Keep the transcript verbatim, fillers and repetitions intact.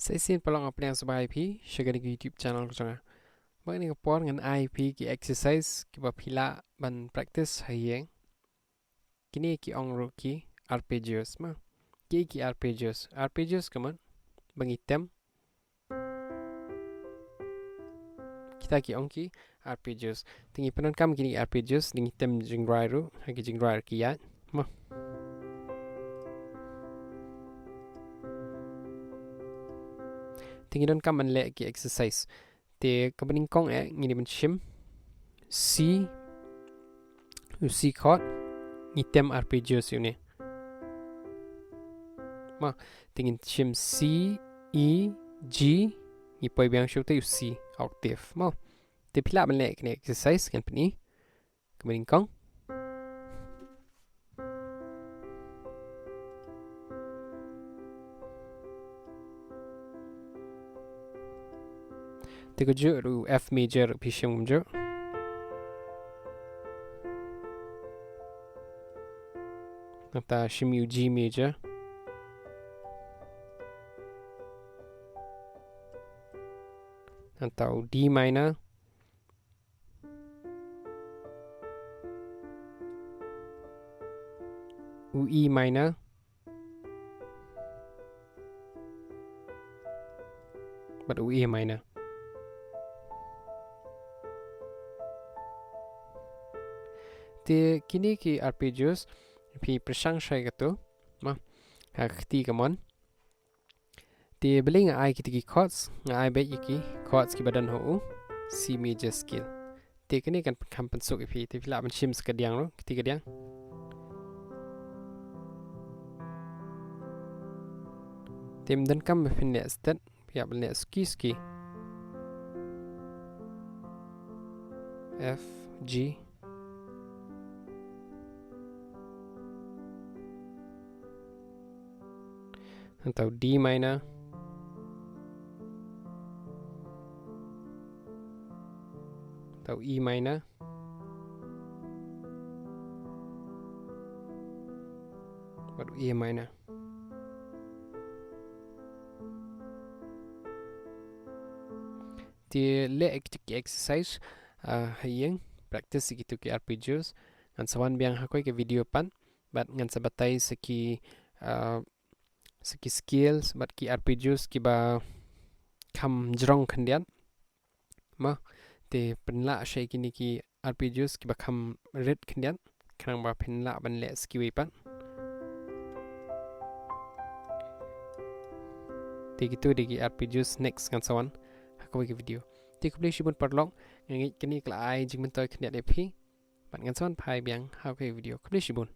Sa shisien paralok, nga pdiang sngewbha ïa phi sha kane ka YouTube channel ka jong nga. Bad kane ka por ngan ai ïa phi ki exercise kiba phi lah ban practice ha ïing. Kine ki ong ruh ki arpeggios ma. Ki ki arpeggios. Arpeggios ka mut ba ngi tem. Kita ki ong ki arpeggios. Te ngi pyndonkam kine ki arpeggios, te ngi tem jingrwai ruh ha ki jingrwai ki ïaid ma. Te ngi donkam ban leh ki exercise. Te kaba nyngkong eh ngin ïa ban shim C, u C chord, ngi tem arpeggios ïa une. Ma, te ngin shim C, E, G, ngi poi biang shuh te u C octave. Ma, te phi lah ban leh kane exercise, ngan pyni. Kaba nyngkong. Te kumjuh ruh F major phi shim kumjuh. Nangta shim ïa u G major. Nangta u D minor. U E minor. Bad u A minor. Te kine ki arpeggios phi pyrshang shai katto. Ma, ha ka kti kamon. Te balei nga ai kita ki chords, nga ai beit ïa ki chords kiba don ha u C major scale. Te kane kan kham pynsuk ïa phi, te phi lah ban shim sa kadiang ruh, kti kadiang. Te ym donkam ba phin leh stet, phi hap ban leh suki suki. F, G. Nangta u D minor. Nangta u E minor. Bad u A minor. Te leh ki exercise, ah, ha ïing, practice ïa kito ki arpeggios. Ngan sa wan biang ha kawei ka video pat. Bad ngan sa batai sa ki, ah, sa ki scales bad ki arpeggios kiba kham jrong khyndiat. Ma, te pynlah shai kine ki arpeggios kiba kham rit khyndiat, khnang ba phin lah ban leh sa kiwei pat. Te kito dei ki arpeggios, next ngan sa wan ha kawei ka video. Te khublei shibun paralok, nga ngeit kane ka la ai jingmyntoi khyndiat ïa phi. Bad ngan sa wan phai biang ha kawei ka video. Khublei shibun.